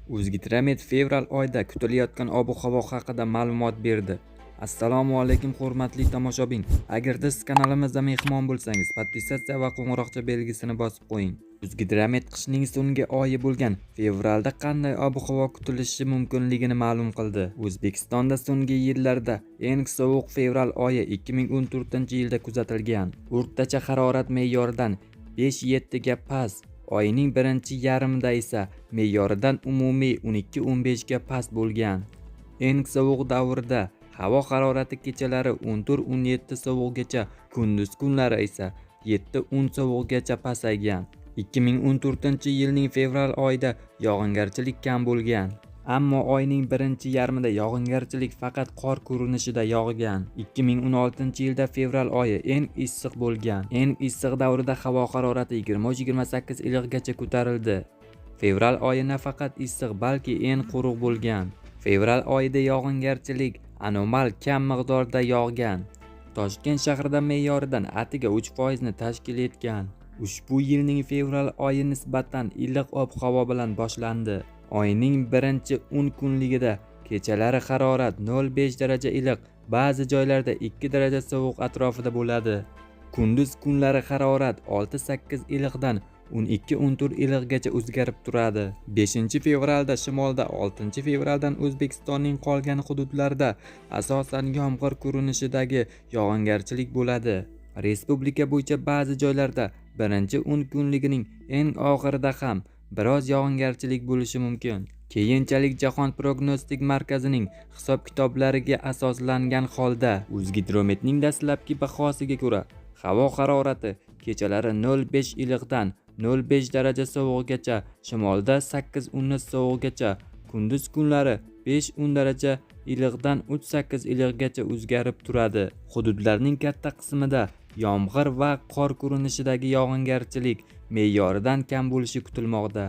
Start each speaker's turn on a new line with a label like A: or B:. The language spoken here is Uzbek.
A: O'zgidromet fevral oyida kutilayotgan ob-havo haqida ma'lumot berdi. Assalomu alaykum, hurmatli tomoshabin. Agarda siz kanalimizda mehmon bo'lsangiz, подписаться va qo'ng'iroqcha belgisini bosib qo'ying. O'zgidromet qishning so'nggi oyi bo'lgan fevralda qanday ob-havo kutilishi mumkinligini ma'lum qildi. O'zbekistonda so'nggi yillarda eng sovuq fevral oyi 2014-yilda kuzatilgan. O'rtacha harorat me'yoridan 5-7 ga past, oyning birinchi yarmida esa me'yoridan umumiy 12-15 ga past bo'lgan. Eng sovuq davrda havo harorati kechalari 14-17 sovuqgacha, kunduz kunlari esa 7-10 sovuqgacha pasaygan. 2014-yilning fevral oyida yog'ingarchilik kam bo'lgan. Ammo oyning birinchi yarmida yog'ingarchilik faqat qor ko'rinishida yog'gan. 2016-yilda fevral oyi eng issiq bo'lgan. Eng issiq davrida havo harorati 23-28 iliqgacha ko'tarildi. Fevral oyi nafaqat issiq, balki eng quruq bo'lgan. Fevral oyida yog'ingarchilik anomal kam miqdorda yog'gan. Toshkent shahrida me'yoridan atigi 3% ni tashkil etgan. Ushbu yilning fevral oyi nisbatan iliq ob-havo bilan boshlandi. Oyning birinchi 10 kunligida kechalari harorat 0,5 daraja iliq, ba'zi joylarda 2 daraja sovuq atrofida bo'ladi. Kunduz kunlari harorat 6-8 iliqdan 12-14 iliqgacha o'zgarib turadi. 5-fevralda shimolda, 6-fevraldan O'zbekistonning qolgan hududlarida asosan yomg'ir ko'rinishidagi yog'ingarchilik bo'ladi. Respublika bo'yicha ba'zi joylarda birinchi 10 kunligining eng oxirida ham biroz yog'ingarchilik bo'lishi mumkin. Keyinchalik Jahon prognostik markazining hisob-kitoblariga asoslangan holda O'zgidrometning dastlabki bahosiga ko'ra, havo harorati kechalari 0,5 iliqdan 0,5 daraja sovuqgacha, shimolda 8-10 sovuqgacha, kunduz kunlari 5-10 daraja iliqdan 3-8 iliqgacha o'zgarib turadi. Hududlarning katta qismida yomg'ir va qor ko'rinishidagi yog'ingarchilik me'yoridan kam bo'lishi kutilmoqda.